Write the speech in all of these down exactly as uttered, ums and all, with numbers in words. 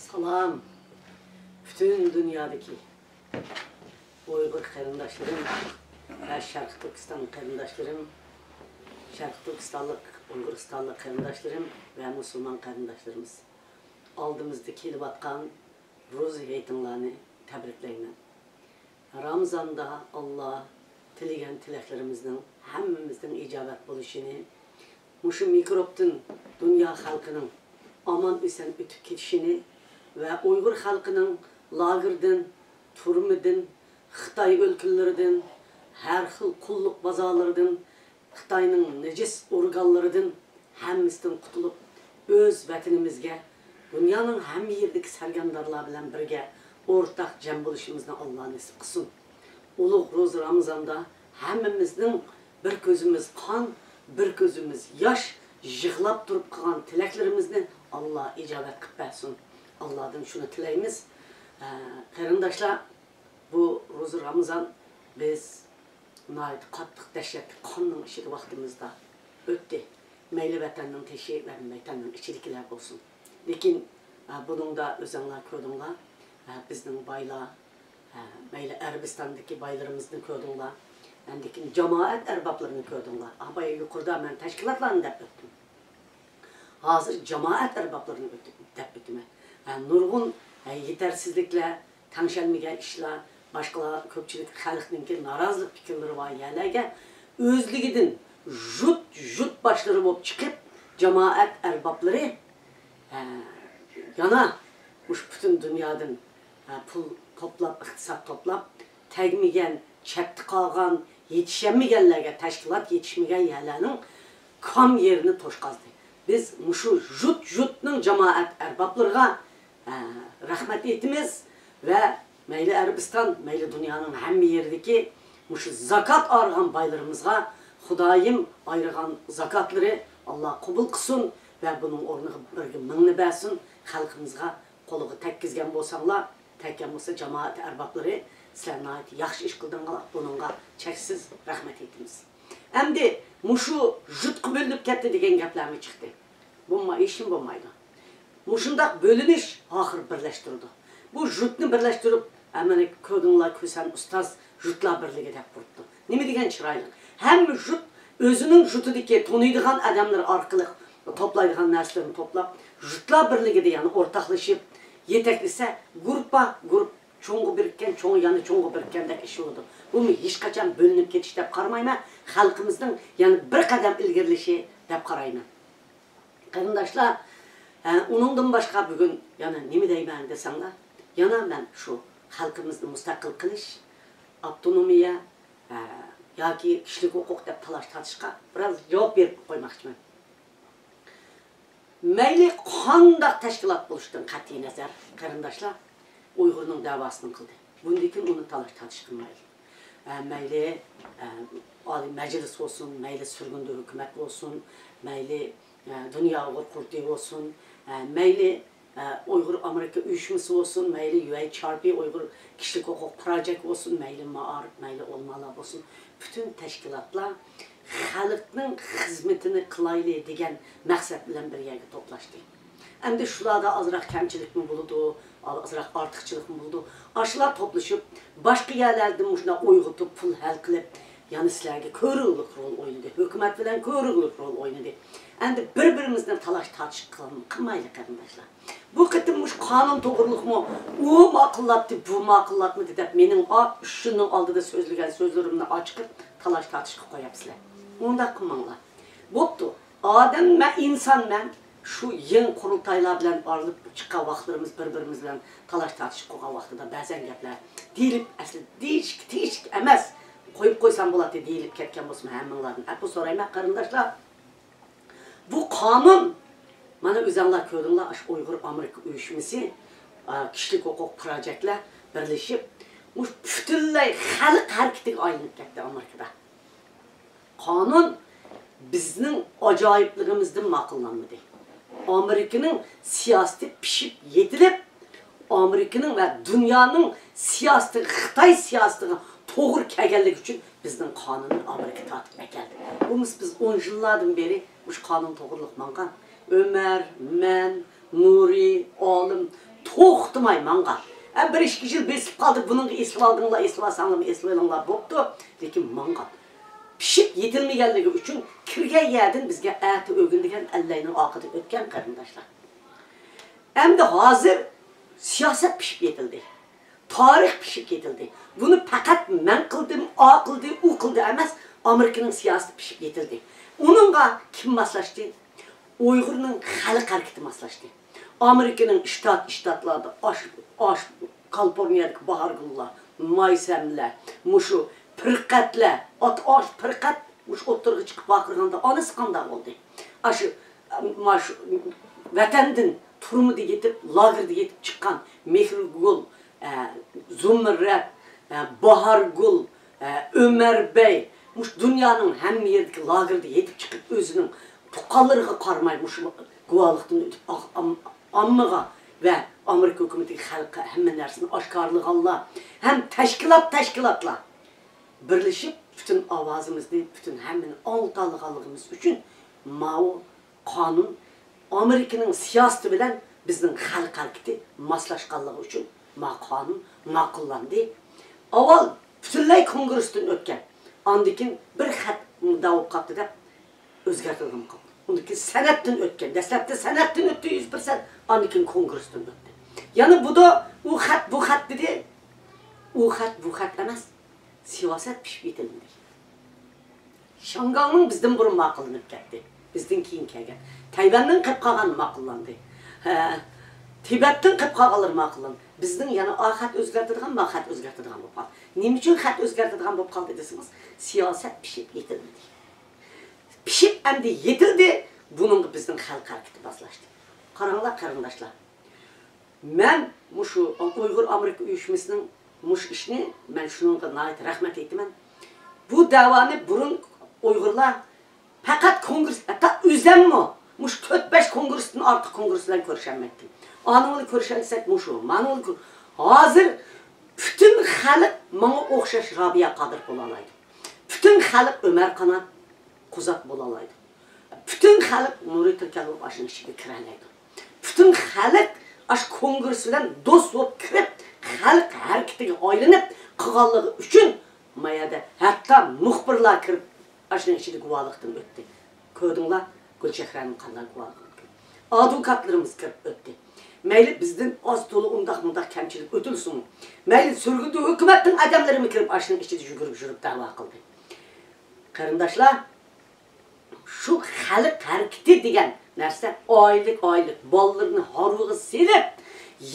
سالام، پۈتۈن دۇنيادىكى ئۇيغۇر قېرىنداشلىرىم ۋە شەرقىي تۈركىستان قېرىنداشلىرىم، شەرقىي تۈركىستانلىق ئۇيغۇرىستانلىق قېرىنداشلىرىم ۋە مۇسۇلمان قېرىنداشلىرىمىز، ئالدىمىزدا كېلىۋاتقان روزا ھېيتىڭلارنى تەبرىكلەيمەن. رامىزاندا ئاللا تىلىگەن تىلەكلىرىمىزنىڭ ھەممىمىزنىڭ ئىجابەت بولۇشىنى، مۇشۇ مىكروبتىن دۇنيا خەلقىنىڭ ئامان-ئېسەن ئۆتۈپ كېتىشىنى ۋە ئۇيغۇر خەلقىنىڭ لاگېردىن، تۈرمىدىن، خىتاي ئۆلكىلىرىدىن، ھەر خىل قۇللۇق بازارلىرىدىن، خىتاينىڭ نىجىس ئورگانلىرىدىن ھەممىسىدىن قۇتۇلۇپ، ئۆز ۋەتىنىمىزگە، دۇنيانىڭ ھەممە يېرىدىكى سەرگەردانلار بىلەن بىرگە ئورتاق جەم بولۇشىمىزنى ئاللا نېسىپ قىلسۇن. ئۇلۇغ روزا رامىزاندا ھەممىمىزنىڭ بىر كۆزىمىز قان، بىر كۆزىمىز ياش يىغلاپ تۇرۇپ قىلغان تىلەكلىرىمىزنى ئاللا ئىجابەت قىلىپ بەرسۇن. ئاللادىن شۇنى تىلەيمىز. ئە، قېرىنداشلار، بۇ روزا رامىزان بىز ناھايىتى قاتتىق دەھشەتلىك قاننىڭ ئىچىدە ۋاقتىمىزدا ئۆتتى. مەيلى ۋەتەننىڭ تېشى ۋە ۋەتەننىڭ ئىچىدىكىلەر بولسۇن. لېكىن، ئە، بۇنىڭدا ئۆزۈڭلار كۆردۈڭلار، ئە، بىزنىڭ بايلار، ئە، مەيلى ئەرەبىستاندىكى بايلىرىمىزنى كۆردۈڭلار، ئاندىن كېيىن جامائەت ئەربابلىرىنى كۆردۈڭلار. ئا، بايا يۇقىرىدا مەن تەشكىلاتلارنى دەپ ئۆتتۈم. ھازىر جامائەت ئەربابلىرىنى ئۆتۈپ، دەپ ئۆتىمەن. ھە، نۇرغۇن، ھە، يېتەرسىزلىكلەر، تەڭشەلمىگەن ئىشلار، باشقىلار كۆپچىلىك خەلقنىڭكى نارازىلىق پىكىرلىرى بار يەرلەرگە ئۆزلۈكىدىن جۇت-جۇت باشلىرى بولۇپ چىقىپ، جامائەت ئەربابلىرى، ھە، يەنە مۇشۇ پۈتۈن دۇنيادىن، ھە، پۇل توپلاپ، ئىقتىساد توپلاپ، تەگمىگەن، چەتتە قالغان، يېتىشەلمىگەنلەرگە، تەشكىلات يېتىشمىگەن يەرلەرنىڭ كام يېرىنى توشقازدى. بىز مۇشۇ جۇت-جۇتنىڭ جامائەت ئەربابلىرىغا، ئە، رەھمەت ئېيتىمىز ۋە مەيلى ئەرەبىستان، مەيلى دۇنيانىڭ ھەممە يېرىدىكى مۇشۇ زاكات ئايرىغان بايلىرىمىزغا خۇدايىم ئايرىغان زاكاتلىرى ئاللا قوبۇل قىلسۇن ۋە بۇنىڭ ئورنىغا بىرگە مىڭنى بەرسۇن. خەلقىمىزغا قولىغا تەگكۈزگەن بولساڭلار، تەگكەن بولسا جامائەت ئەربابلىرى، سىلەر ناھايىتى ياخشى ئىش قىلدىڭلار، بۇنىڭغا چەكسىز رەھمەت ئېيتىمىز. ئەمدى مۇشۇ جۇتقا بۆلۈنۈپ كەتتى دېگەن گەپلەرمۇ چىقتى. بولماي، ھېچنېمە بولمايدۇ. مۇشۇنداق بۆلۈنۈش ئاخىر بىرلەشتۈرىدۇ. بۇ جۇتنى بىرلەشتۈرۈپ، ئە، مانا كۆردۈڭلار، كۈسەن ئۇستاز جۇتلار بىرلىكى دەپ قۇرۇپتۇ. نېمە دېگەن چىرايلىق. ھەممە جۇت ئۆزىنىڭ جۇتىدىكى تونۇيدىغان ئادەملىرى ئارقىلىق توپلايدىغان نەرسىلىرىنى توپلاپ، جۇتلار بىرلىكىدە يەنە ئورتاقلىشىپ يېتەكلىسە، گۇرۇپپا گۇرۇپ، چوڭغا بىرىككەن چوڭ، يەنە چوڭغا بىرىككەندەك ئىش بولىدۇ. بۇمۇ ھېچقاچان بۆلۈنۈپ كېتىش دەپ قارىمايمەن. خەلقىمىزنىڭ يەنە بىر قەدەم ئىلگىرىلىشى دەپ قارايمەن. قېرىنداشلار، ئە، ئۇنىڭدىن باشقا بۈگۈن يەنە نېمە دەيمەن دېسەڭلار، يەنە مەن شۇ خەلقىمىزنى مۇستەقىل قىلىش، ئاپتونومىيە، ئە، ياكى كىشىلىك ھوقۇق دەپ تالاش تارتىشقا بىراز جاۋاب بېرىپ قويماقچىمەن. مەيلى قانداق تەشكىلات بولۇشىدىن قەتئىينەزەر، قېرىنداشلار، ئۇيغۇرنىڭ دەۋاسىنى قىلدى. بۇندىن كېيىن ئۇنى تالاش تارتىش قىلمايلى. ئە، مەيلى، ئە، ئالىي مەجلىس بولسۇن، مەيلى سۈرگۈندە ھۆكۈمەت بولسۇن، مەيلى، ئە، دۇنيا ئۇيغۇر قۇرۇلتىيى بولسۇن، ئە، مەيلى، ئە، ئۇيغۇر ئامېرىكا ئۇيۇشمىسى بولسۇن، مەيلى يۇ ئېيچ ئار پى ئۇيغۇر كىشىلىك ھوقۇق پروجېكت بولسۇن، مەيلى مائارىپ، مەيلى ئۇلىمالار بولسۇن، پۈتۈن تەشكىلاتلار خەلقنىڭ خىزمىتىنى قىلايلى دېگەن مەقسەت بىلەن بىر يەرگە توپلاشتى. ئەمدى شۇلاردا ئازراق كەمچىلىكمۇ بولىدۇ، ئازراق ئارتۇقچىلىقمۇ بولىدۇ. ئاشۇلار توپلىشىپ، باشقا يەرلەردىن مۇشۇنداق ئويغىتىپ، پۇل ھەل قىلىپ، يەنە سىلەرگە كۆرۈگلۈك رول ئوينىدى. ھۆكۈمەت بىلەن كۆرۈگلۈك رول ئوينىدى. ئەمدى بىر-بىرىمىزنى تالاش-تارتىش قىل-، قىلمايلى، قېرىنداشلار. بۇ قېتىم مۇشۇ قانۇن توغرىلىقمۇ ئۇ ماقۇللاتتى، بۇ ماقۇللاتمىدى دەپ مېنىڭ ئا-، ئۈچ يىلنىڭ ئالدىدا سۆزلىگەن سۆزلىرىمنى ئاچىقىپ تالاش-تارتىشقا قوياپسىلەر. ئۇنداق قىلماڭلار. بوپتۇ. ئادەم مەن، ئىنسان مەن. شۇ يېڭى قۇرۇلتايلار بىلەن ئايرىلىپ چىققان ۋاقىتلىرىمىز، بىر-بىرىمىز بىلەن تالاش-تارتىش قىلغان ۋاقتىدا بەزەن گەپلەر دېيىلىپ، ئەسلى دېيىشكە تېگىشلىك ئەمەس. قويۇپ قويسام بولاتتى، دېيىلىپ كەتكەن بولسىمۇ ھەممىڭلاردىن ئەپۇ سورايمەن، قېرىنداشلار. بۇ قانۇن، مانا ئۆزەڭلار كۆردۈڭلار، ئاشۇ ئۇيغۇر ئامېرىكا ئۇيۇشمىسى، ئا، كىشىلىك ھوقۇق پروجېكتلار بىرلىشىپ، مۇشۇ پۈتۈنلەي خەلق ھەرىكىتىگە ئايلىنىپ كەتتى ئامېرىكىدا. قانۇن بىزنىڭ ئاجايىپلىقىمىزدىن ماقۇللانمىدى. ئامېرىكىنىڭ سىياسىتى پىشىپ يېتىلىپ، ئامېرىكىنىڭ ۋە دۇنيانىڭ سىياسىتىگە، خىتاي سىياسىتىگە توغرا كەلگەنلىكى ئۈچۈن بىزنىڭ قانۇننى ئامېرىكا تارتىپ ئەكەلدى. بولمىسا بىز ئون يىللاردىن بېرى مۇشۇ قانۇن توغرىلىق ماڭغان. ئۆمەر، مەن، نۇرى، ئالىم، توختىماي ماڭغان. ھە، بىر ئىككى يىل بېسىپ قالدى، بۇنىڭغا ئېسىلىۋالدىڭلار، ئېسىلىۋالساڭلارمۇ ئېسىلىۋېلىڭلار، بوپتۇ. لېكىن ماڭغان. پىشىپ يېتىلمىگەنلىكى ئۈچۈن كىرگەن يەردىن بىزگە ئەتە ئۆگۈن دېگەن ئەللەينىڭ ئارقىدىن ئۆتكەن قېرىنداشلار. ئەمدى ھازىر سىياسەت پىشىپ يېتىلدى. تارىخ پىشىپ يېتىلدى. بۇنى پەقەت مەن قىلدىم، ئا قىلدى، ئۇ قىلدى ئەمەس، ئامېرىكىنىڭ سىياسىتى پىشىپ يېتىلدى. ئۇنىڭغا كىم ماسلاشتى؟ ئۇيغۇرنىڭ خەلق ھەرىكىتى ماسلاشتى. ئامېرىكىنىڭ شتات، شتاتلاردا ئاش، ئاش، كالىفورنىيەدىكى باھارگۈللەر، مايسەملەر، مۇشۇ پىرقەتلەر، ئات ئاش پىرقەت مۇشۇ ئوتتۇرىغا چىقىپ ۋارقىرىغاندا ئانىسى قانداق بولدى؟ ئاشۇ، ماشۇ ۋەتەندىن تۈرمىدە يېتىپ، لاگېردا يېتىپ چىققان مېھرىگۈل، ئە، زۇمرەت، ئە، باھارگۈل، ئە، ئۆمەر بەي، مۇشۇ دۇنيانىڭ ھەممە يېرىدىكى لاگېردا يېتىپ چىقىپ، ئۆزىنىڭ تۇغقانلىرىغا قارىماي، مۇشۇ گۇۋاھلىقتىن ئۆتۈپ، ئا-، ئام-، ئاممىغا ۋە ئامېرىكا ھۆكۈمىتىگە، خەلققە ھەممە نەرسىنى ئاشكارىلىغانلار ھەم تەشكىلات، تەشكىلاتلار بىرلىشىپ، پۈتۈن ئاۋازىمىزنى، پۈتۈن ھەممىنى ئاڭلىتالىغانلىقىمىز ئۈچۈن ماۋۇ قانۇن ئامېرىكىنىڭ سىياسىتى بىلەن بىزنىڭ خەلق ھەرىكىتى ماسلاشقانلىقى ئۈچۈن ما قانۇن ماقۇللاندى. ئاۋۋال پۈتۈنلەي كونگرېستىن ئۆتكەن، ئاندىن كېيىن بىر خەت مۇنداق بولۇپ قاپتۇ دەپ ئۆزگەرتىلگەن قالدى. ئۇندىن كېيىن سېناتتىن ئۆتكەن، دەسلەپتە سېناتتىن ئۆتتى يۈز پىرسەنت، ئاندىن كېيىن كونگرېستىن ئۆتتى. يەنە بۇدا ئۇ خەت، بۇ خەت دېدى. ئۇ خەت، بۇ خەت ئەمەس. سىياسەت پىشىپ يېتىلمىدى. شياڭگاڭنىڭ بىزدىن بۇرۇن ماقۇللىنىپ كەتتى. بىزدىن كېيىن كەلگەن. تەيۋەندىن قېلىپ قالغان ماقۇللاندى. ھە، تىبەتتىن قېلىپ قالغانلىرى ماقۇللاندى. بىزنىڭ يەنە ئا خەت ئۆزگەرتىدىغان، ما خەت ئۆزگەرتىدىغان بولۇپ قالدى. نېمە ئۈچۈن خەت ئۆزگەرتىدىغان بولۇپ قالدى دېسىڭىز، سىياسەت پىشىپ يېتىلمىدى. پىشىپ ئەمدى يېتىلدى، بۇنىڭغا بىزنىڭ خەلق ھەرىكىتى ماسلاشتى. قاراڭلار قېرىنداشلار، مەن مۇشۇ ئۇيغۇر ئامېرىكا ئۇيۇشمىسىنىڭ مۇشۇ ئىشنى، مەن شۇنىڭغا ناھايىتى رەھمەت ئېيتىمەن. بۇ دەۋانى بۇرۇن ئۇيغۇرلار پەقەت كونگرېس، ھەتتا ئۆزەممۇ مۇشۇ تۆت بەش كونگرېستىن ئارتۇق كونگرېس بىلەن كۆرۈشەلمەيتتىم. ئانىڭ بىلەن كۆرۈشەلسەك مۇشۇ، مانىڭ بىلەن كۆر-، ھازىر پۈتۈن خەلق ماڭا ئوخشاش رابىيە قادىر بولالايدۇ. پۈتۈن خەلق ئۆمەر قانات قۇزات بولالايدۇ. پۈتۈن خەلق نۇرى تۆكەل بولۇپ ئاشۇنىڭ ئىچىگە كىرەلەيدۇ. پۈتۈن خەلق ئاشۇ كونگرېس بىلەن دوست بولۇپ كىرىپ، خەلق ھەرىكىتىگە ئايلىنىپ قىلغانلىقى ئۈچۈن ما يەردە ھەتتا مۇخبىرلار كىرىپ ئاشۇنىڭ ئىچىدە گۇۋاھلىقتىن ئۆتتى. كۆردۈڭلار، گۈلچېھرەنىڭ قانداق گۇۋاھلىقىنى. ئادۋوكاتلىرىمىز كىرىپ ئۆتتى. مەيلى بىزدىن ئاز تولا ئۇنداق مۇنداق كەمچىلىك ئۆتۈلسىمۇ، مەيلى سۈرگۈندە ھۆكۈمەتنىڭ ئادەملىرىمۇ كىرىپ ئاشۇنىڭ ئىچىدە يۈگۈرۈپ يۈرۈپ دەۋا قىلدى. قېرىنداشلار، شۇ خەلق ھەرىكىتى دېگەن نەرسە ئائىلىلىك، ئائىلىلىك بالىلىرىنى ھارۋىغا سېلىپ،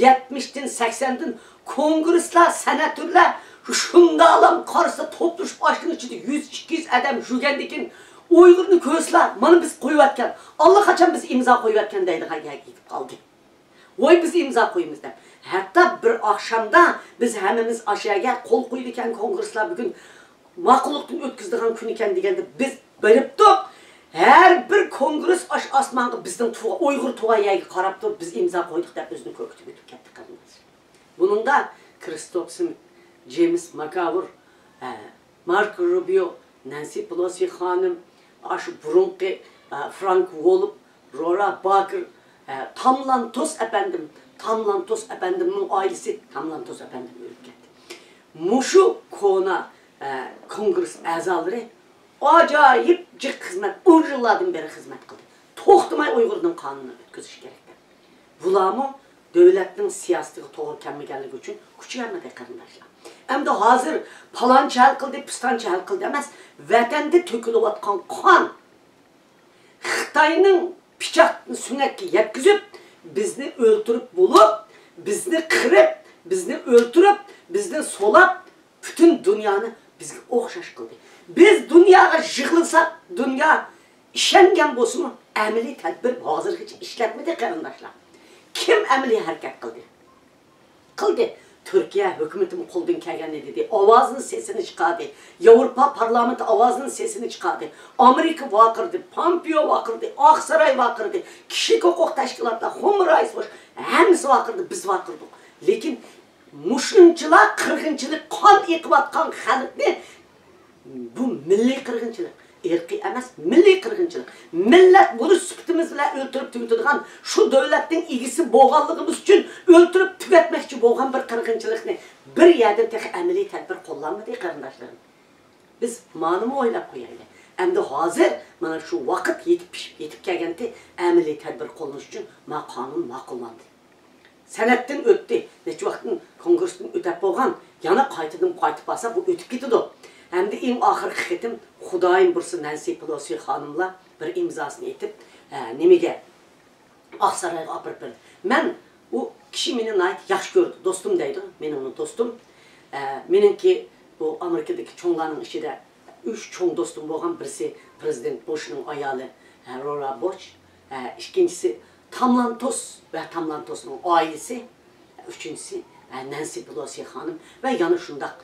يەتمىشتىن، سەكسەندىن كونگرېسلار، سېناتورلار شۇنداقلام قارىسا توپلىشىپ ئاشۇنىڭ ئىچىدە يۈز، ئىككى يۈز ئادەم يۈرگەندىكىن ئۇيغۇرنى كۆرسىلا، مانا بىز قويۇۋەتكەن، ئاللىقاچان بىز ئىمزا قويۇۋەتكەن دەيدىغان گەپكە يېتىپ قالدى. ۋاي بىز ئىمزا قويىمىز دەپ. ھەتتا بىر ئاخشامدا بىز ھەممىمىز ئاشۇ يەرگە قول قويىدىكەن، كونگرېسلار بۈگۈن ماقۇللۇقتىن ئۆتكۈزىدىغان كۈن ئىكەن دېگەندە بىز بېرىپتۇق. ھەر بىر كونگرېس ئاش ئاسمانغا بىزنىڭ تۇغ-، ئۇيغۇر تۇغان يەرگە قاراپ تۇرۇپ بىز ئىمزا قويدۇق دەپ ئۆزىنى كۆركىتىپ ئۆتۈپ كەتتى قېرىنداش. بۇنىڭدا كرىستوپ سمىت، جېيمس ماكاۋۇر، ئە، ماركو روبىيو، نەنسى پېلوسى خانىم، ئاشۇ بۇرۇنقى، ئە، فرانك ۋولپ، رورا باكېر، ئە، تام لانتوس ئەپەندىم، تام لانتوس ئەپەندىمنىڭ ئائىلىسى، تام لانتوس ئەپەندىم ئۆلۈپ كەتتى. مۇشۇ كونا، ئە، كونگرېس ئەزالىرى ئاجايىپ جىق خىزمەت، ئون يىللاردىن بېرى خىزمەت قىلدى. توختىماي ئۇيغۇرنىڭ قانۇنىنى ئۆتكۈزۈش كېرەك دەپ. بۇلارمۇ دۆلەتنىڭ سىياسىتىگە توغرا كەلمىگەنلىكى ئۈچۈن كۈچىيەلمىدى قېرىنداشلار. ئەمدى ھازىر پالانچى ھەل قىلدى، پىستانچى ھەل قىلدى ئەمەس، ۋەتەندە تۆكۈلۈۋاتقان قان، خىتاينىڭ پىچاقنى سۆڭەككە يەتكۈزۈپ، بىزنى ئۆلتۈرۈپ بولۇپ، بىزنى قىرىپ، بىزنى ئۆلتۈرۈپ، بىزنى سولاپ، پۈتۈن دۇنيانى بىزگە ئوخشاش قىلدى. بىز دۇنياغا يىغلىساق، دۇنيا ئىشەنگەن بولسىمۇ، ئەمەلىي تەدبىر ھازىرغىچە ئىشلەتمىدى قېرىنداشلار. كىم ئەمەلىي ھەرىكەت قىلدى؟ قىلدى. تۈركىيە ھۆكۈمىتىمۇ قولىدىن كەلگەننى دېدى. ئاۋازىنى، سېسىنى چىقاردى. ياۋروپا پارلامېنتى ئاۋازىنى، سېسىنى چىقاردى. ئامېرىكا ۋارقىرىدى. پامپېئو ۋارقىرىدى. ئاقساراي ۋارقىرىدى. كىشىلىك ھوقۇق تەشكىلاتلار، ھۇمان رايتس ۋوچ، ھەممىسى ۋارقىرىدى. بىز ۋارقىرىدۇق. لېكىن مۇشۇنچىلا قىرغىنچىلىق، قان ئېقىۋاتقان خەلقنى، بۇ مىللىي قىرغىنچىلىق، ئىرقىي ئەمەس، مىللىي قىرغىنچىلىق. مىللەت بولۇش سۈپىتىمىز بىلەن ئۆلتۈرۈپ تۈگىتىدىغان، شۇ دۆلەتنىڭ ئىگىسى بولغانلىقىمىز ئۈچۈن ئۆلتۈرۈپ تۈگەتمەكچى بولغان بىر قىرغىنچىلىقنى بىر يەردىن تېخى ئەمەلىي تەدبىر قوللانمىدى، قېرىنداشلىرىم. بىز مانىمۇ ئويلاپ قويايلى. ئەمدى ھازىر مانا شۇ ۋاقىت يېتىپ پىشىپ يېتىپ كەلگەنتى، ئەمەلىي تەدبىر قوللىنىش ئۈچۈن ما قانۇن ماقۇللاندى. سەنەتتىن ئۆتتى. نەچچە ۋاقىتتىن كونگرېستىن ئۆتەپ بولغان، يەنە قايتىدىن قايتىپ بارسا، بۇ ئۆتۈپ كېتىدۇ. ئەمدى ئەڭ ئاخىرقى قېتىم، خۇدايىم بۇيرۇسا، نەنسى پېلوسى خانىملا بىر ئىمزاسىنى ئېتىپ، ئە، نېمىگە، ئاقسارايغا ئاپىرىپ بەردى. مەن، ئۇ كىشى مېنى ناھايىتى ياخشى كۆرىدۇ، دوستۇم دەيدۇ، مېنىڭ دوستۇم. ئە، مېنىڭكى بۇ ئامېرىكىدىكى چوڭلارنىڭ ئىچىدە ئۈچ چوڭ دوستۇم بولغان، بىرسى پرېزىدېنت بۇشنىڭ ئايالى، ئە، لورا بۇش، ئە، ئىككىنچىسى تاملانتوس ۋە تاملانتوسنىڭ ئائىلىسى، ئۈچىنچىسى، ئە، نەنسى پېلوسى خانىم ۋە يەنە شۇنداق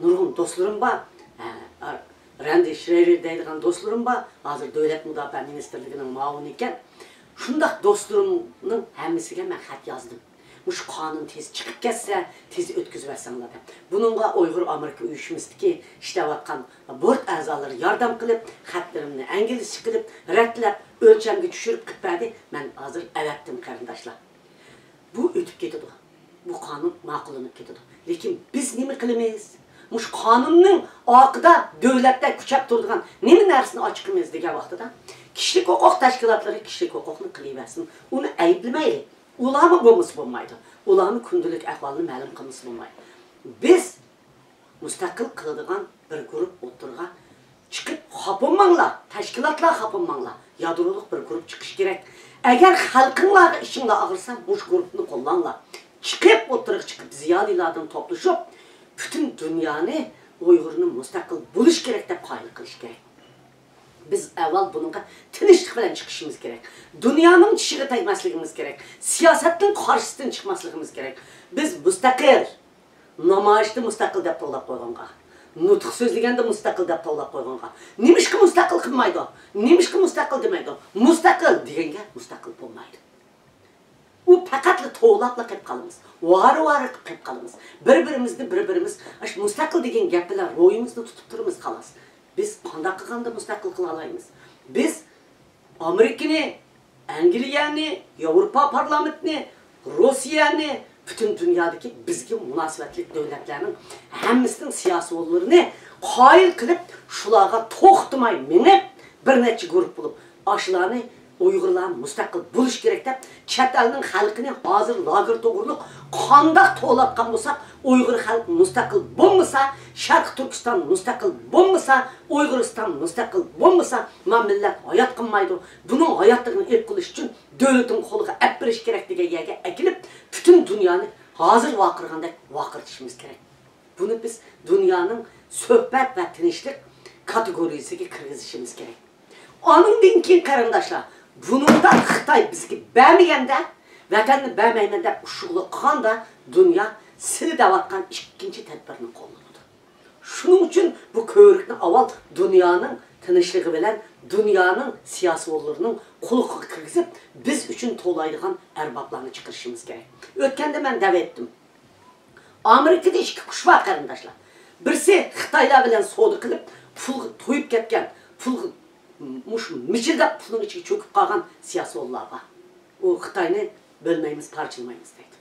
نۇرغۇن دوستلىرىم بار. ئە، رەندى شرېيېر دەيدىغان دوستلىرىم بار. ھازىر دۆلەت مۇداپىئە مىنىستىرلىكىنىڭ مۇئاۋىنى ئىكەن. شۇنداق دوستلىرىمنىڭ ھەممىسىگە مەن خەت يازدىم. مۇشۇ قانۇن تېز چىقىپ كەتسە، تېز ئۆتكۈزۈۋەتسەڭلار دەپ. بۇنىڭغا ئۇيغۇر ئامېرىكا ئۇيۇشمىسىدىكى ئىشلەۋاتقان بورت ئەزالىرى ياردەم قىلىپ، خەتلىرىمنى ئىنگلىزچە قىلىپ، رەتلەپ، ئۆلچەمگە چۈشۈرۈپ قىلىپ بەردى. مەن ھازىر ئەۋەتتىم، قېرىنداشلار. بۇ ئۆتۈپ كېتىدۇ. بۇ قانۇن ماقۇللىنىپ كېتىدۇ. لېكىن بىز نېمە قىلىمىز؟ مۇشۇ قانۇننىڭ ئارقىدا دۆلەتتە كۈچەپ تۇرىدىغان نېمە نەرسىنى ئاچىقىمىز دېگەن ۋاقتىدا، كىشىلىك ھوقۇق تەشكىلاتلىرى كىشىلىك ھوقۇقنى قىلىۋەرسۇن. ئۇنى ئەيىبلىمەيلى. ئۇلارمۇ بولمىسا بولمايدۇ. ئۇلارمۇ كۈندىلىك ئەھۋالنى مەلۇم قىلمىسا بولمايدۇ. بىز مۇستەقىل قىلىدىغان بىر گۇرۇپ ئوتتۇرىغا چىقىپ خاپا بولماڭلار، تەشكىلاتلار خاپا بولماڭلار. يادرولۇق بىر گۇرۇپ چىقىشى كېرەك. ئەگەر خەلقىڭلارغا ئىچىڭلار ئاغرىسا، مۇشۇ گۇرۇپنى قوللاڭلار. چىقىپ، ئوتتۇرىغا چىقىپ، زىيالىيلاردىن توپلىشىپ، پۈتۈن دۇنيانى ئۇيغۇرنى مۇستەقىل بولۇش كېرەك دەپ قايىل قىلىش كېرەك. بىز ئاۋۋال بۇنىڭغا تىنچلىق بىلەن چىقىشىمىز كېرەك. دۇنيانىڭ چىشىغا تەگمەسلىكىمىز كېرەك. سىياسەتنىڭ قارشىسىدىن چىقماسلىقىمىز كېرەك. بىز مۇستەقىل. نامايىشتا مۇستەقىل دەپ توۋلاپ قويغانغا، نۇتۇق سۆزلىگەندە مۇستەقىل دەپ توۋلاپ قويغانغا، نېمىشقا مۇستەقىل قىلمايدۇ؟ نېمىشقا مۇستەقىل دېمەيدۇ؟ مۇستەقىل دېگەنگە مۇستەقىل بولمايدۇ. ئۇ پەقەتلا توۋلاپلا قېلىپ قالىمىز. ۋارا-ۋارا قىلىپ قېلىپ قالىمىز. بىر-بىرىمىزنى بىر-بىرىمىز ئاشۇ مۇستەقىل دېگەن گەپ بىلەن روھىمىزنى تۇتۇپ تۇرىمىز، خالاس. بىز قانداق قىلغاندا مۇستەقىل قىلالايمىز؟ بىز ئامېرىكىنى، ئەنگلىيەنى، ياۋروپا پارلامېنتىنى، روسىيەنى، پۈتۈن دۇنيادىكى بىزگە مۇناسىۋەتلىك دۆلەتلەرنىڭ ھەممىسىنىڭ سىياسىيونلىرىنى قايىل قىلىپ، شۇلارغا توختىماي مېڭىپ، بىر نەچچە گۇرۇپ بولۇپ، ئاشۇلارنى ئۇيغۇرلار مۇستەقىل بولۇشى كېرەك دەپ، چەت ئەلنىڭ خەلقىنى ھازىر لاگېر توغرۇلۇق قانداق توۋلاۋاتقان بولساق، ئۇيغۇر خەلقى مۇستەقىل بولمىسا، شەرقىي تۈركىستان مۇستەقىل بولمىسا، ئۇيغۇرىستان مۇستەقىل بولمىسا، ما مىللەت ھايات قالمايدۇ. بۇنىڭ ھاياتلىقىنى ئېلىپ قېلىش ئۈچۈن دۆلىتىڭ قولىغا ئەپ بېرىش كېرەك دېگەن يەرگە ئەكېلىپ، پۈتۈن دۇنيانى ھازىر ۋارقىرىغاندەك ۋارقىرىتىشىمىز كېرەك. بۇنى بىز دۇنيانىڭ سۆھبەت ۋە تىنچلىق كاتېگورىيىسىگە كىرگۈزۈشىمىز كېرەك. ئانىڭدىن كېيىن، قېرىنداشلار، بۇنىڭدا خىتاي بىزگە بەرمىگەندە، ۋەتەننى بەرمەيمەن دەپ ئۇششۇقلۇق قىلغاندا، دۇنيا سىلى دەۋاتقان ئىككىنچى تەدبىرنى قوللىنىدۇ. شۇنىڭ ئۈچۈن بۇ كۆۋرۈكنى ئاۋۋال دۇنيانىڭ تىنچلىقى بىلەن دۇنيانىڭ سىياسىيونلىرىنىڭ قۇلىقىغا كىرگۈزۈپ، بىز ئۈچۈن توۋلايدىغان ئەربابلارنى چىقىرىشىمىز كېرەك. ئۆتكەندە مەن دەۋەتتىم. ئامېرىكىدا ئىككى كۈچ بار، قېرىنداشلار. بىرسى خىتايلار بىلەن سودا قىلىپ، پۇلغا تويۇپ كەتكەن، پۇلغا، مۇشۇ مىچىلداپ پۇلنىڭ ئىچىگە چۆكۈپ قالغان سىياسىيونلار بار. ئۇ خىتاينى بۆلمەيمىز، پارچىلىمايمىز دەيدۇ.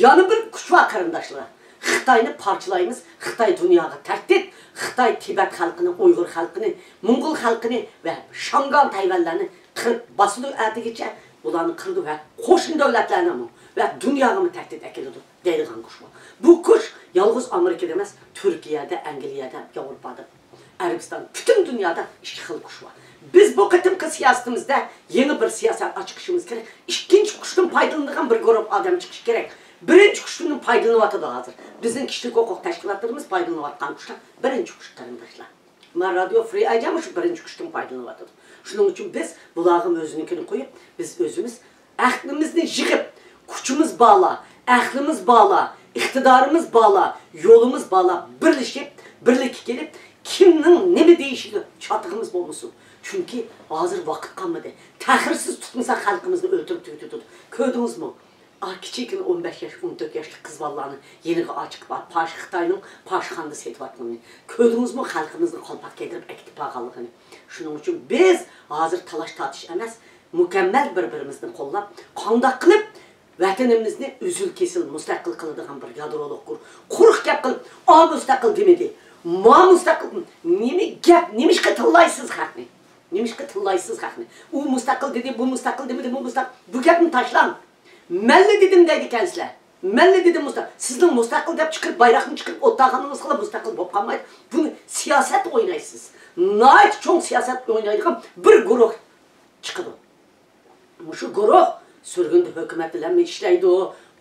يەنە بىر كۈچ بار، قېرىنداشلار. خىتاينى پارچىلايمىز، خىتاي دۇنياغا تەھدىت، خىتاي تىبەت خەلقىنى، ئۇيغۇر خەلقىنى، موڭغۇل خەلقىنى ۋە شاڭگان تەيۋەنلەرنى قىرىپ باسىدۇ ئەتىگىچە، بۇلارنى قىرىدۇ ۋە قوشنا دۆلەتلەرنىمۇ ۋە دۇنياغىمۇ تەھدىت ئەكېلىدۇ دەيدىغان كۈچ بۇ. بۇ كۈچ يالغۇز ئامېرىكىدا ئەمەس، تۈركىيەدە، ئەنگلىيەدە، ياۋروپادا، ئەرەبىستان، پۈتۈن دۇنيادا ئىككى خىل كۈچ بار. بىز بۇ قېتىمقى سىياسىتىمىزدە يېڭى بىر سىياسەت ئاچىقىشىمىز كېرەك. ئىككىنچى كۈچتىن پايدىلىنىدىغان بىر گۇرۇپ ئادەم چىقىشى كېرەك. بىرىنچى كۈچتىن پايدىلىنىۋاتىدۇ ھازىر. بىزنىڭ كىشىلىك ھوقۇق تەشكىلاتلىرىمىز پايدىلىنىۋاتقان كۈچلەر بىرىنچى كۈچ، قېرىنداشلار. مەن رادىيو فرى ئەيجەم شۇ بىرىنچى كۈچتىن پايدىلىنىۋاتىدۇ. شۇنىڭ ئۈچۈن بىز بۇلارغا ئۆزىنىڭكىنى قويۇپ، بىز ئۆزىمىز ئەقلىمىزنى يىغىپ، كۈچىمىز بارلا، ئەقلىمىز بارلا، ئىقتىدارىمىز بارلا، يولىمىز بارلا، بىرلىشىپ، بىرلىككە كېلىپ، كىمنىڭ نېمە دېيىشىگە چاتىقىمىز بولمىسۇن. چۈنكى ھازىر ۋاقىت قالمىدى. تەخىرسىز تۇتمىسا خەلقىمىزنى ئۆلتۈرۈپ تۈگىتىدۇ. كۆردىڭىزمۇ؟ ئا، كىچىككىنە ئون بەش ياش، ئون تۆت ياشلىق قىز بالىلارنى يېنىغا ئاچىقىپ، پاشا خىتاينىڭ پاشىخانىدا سېتىۋاتقىنىنى كۆردىڭىزمۇ؟ خەلقىمىزنى قالپاق كىيدۈرۈپ ئەكېتىپ بارغانلىقىنى. شۇنىڭ ئۈچۈن بىز ھازىر تالاش تارتىش ئەمەس، مۇكەممەل بىر-بىرىمىزنى قوللاپ، قانداق قىلىپ ۋەتىنىمىزنى ئۈزۈل-كېسىل مۇستەقىل قىلىدىغان بىر يادرولۇق گۇر-، قۇرۇق گەپ قىلىپ، «ئا، مۇستەقىل دېمىدى، ما، مۇستەقىل»، نېمە گەپ، نېمىشقا تىللايسىز خەقنى؟ نېمىشقا تىللايسىز خەقنى؟ «ئۇ مۇستەقىل دېدى، بۇ مۇستەقىل دېمىدى، بۇ مۇستەقىل»، بۇ گەپنى تاشلاڭ. «مەنلا دېدىم» دەيدىكەنسىلەر. «مەنلا دېدىم مۇستەقىل». سىزنىڭ مۇستەقىل دەپ چىقىرىپ، بايراقنى چىقىرىپ ئولتۇرغىنىڭىزغىلا مۇستەقىل بولۇپ قالمايدۇ. بۇنى سىياسەت ئوينايسىز. ناھايىتى چوڭ سىياسەت ئوينايدىغان بىر گۇرۇھ چىقىدۇ. مۇشۇ گۇرۇھ سۈرگۈندە ھۆكۈمەت بىلەنمۇ ئىشلەيدۇ،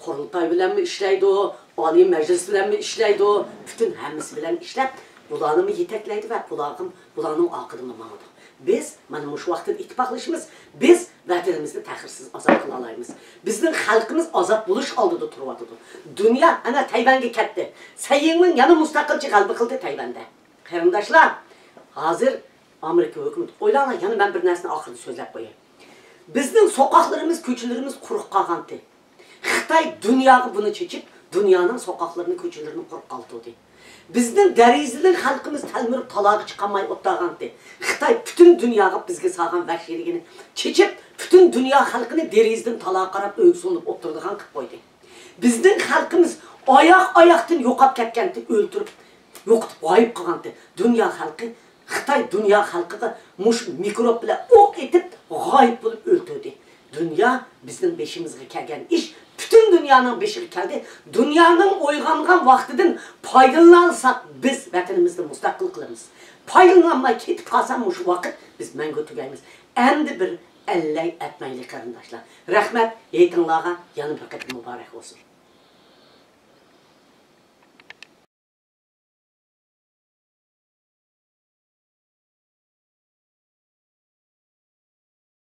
قۇرۇلتاي بىلەنمۇ ئىشلەيدۇ، ئالىي مەجلىس بىلەنمۇ ئىشلەيدۇ، پۈتۈن ھەممىسى بىلەن ئىشلەپ، بۇلارنىمۇ يېتەكلەيدۇ ۋە بۇلارغا، بۇلارنىڭ ئارقىدىنلا ماڭىدۇ. بىز مانا مۇشۇ ۋاقىتتا ئىتتىپاقلىشىمىز، بىز ۋەتىنىمىزنى تەخىرسىز ئازاد قىلالايمىز. بىزنىڭ خەلقىمىز ئازاد بولۇش ئالدىدا تۇرۇۋاتىدۇ. دۇنيا ئەنە تەيۋەنگە كەتتى. سەي يىڭمىن يەنە مۇستەقىلچى غەلىبە قىلدى تەيۋەندە. قېرىنداشلار، ھازىر ئامېرىكا ھۆكۈمىتى، ئويلاڭلار، يەنە مەن بىر نەرسىنى ئاخىرىدا سۆزلەپ قوياي. بىزنىڭ سوقاقلىرىمىز، كوچىلىرىمىز قۇرۇق قالغانتى. خىتاي دۇنياغا بۇنى چېچىپ، دۇنيانىڭ سوقاقلىرىنى، كوچىلىرىنى قۇرۇق قالدۇردى. بىزنىڭ دېرىزىدىن خەلقىمىز تەلمۈرۈپ تالاغا چىقالماي ئولتۇرغانتى. خىتاي پۈتۈن دۇنياغا بىزگە سالغان ۋەھشىيلىكىنى چېچىپ، پۈتۈن دۇنيا خەلقىنى دېرىزىدىن تالاغا قاراپ ئۆيگە سولىنىپ ئولتۇرىدىغان قىلىپ قويدى. بىزنىڭ خەلقىمىز ئاياق-ئاياقتىن يوقاپ كەتكەنتى، ئۆلتۈرۈپ، يوقىتىپ، غايىب قىلغانتى. دۇنيا خەلقى، خىتاي دۇنيا خەلقىگە مۇشۇ مىكروب بىلەن ئوق ئېتىپ، غايىب بولۇپ ئۆلتۈردى. دۇنيا، بىزنىڭ بېشىمىزغا كەلگەن ئىش پۈتۈن دۇنيانىڭ بېشىغا كەلدى. دۇنيانىڭ ئويغانغان ۋاقتىدىن پايدىلانالىساق، بىز ۋەتىنىمىزنى مۇستەقىل قىلىمىز. پايدىلانالماي كېتىپ قالسا، مۇشۇ ۋاقىت بىز مەڭگۈ تۈگەيمىز. ئەمدى بىر ئەللەي ئەتمەيلى، قېرىنداشلار. رەھمەت، ھېيتىڭلارغا يەنە بىر قېتىم مۇبارەك بولسۇن.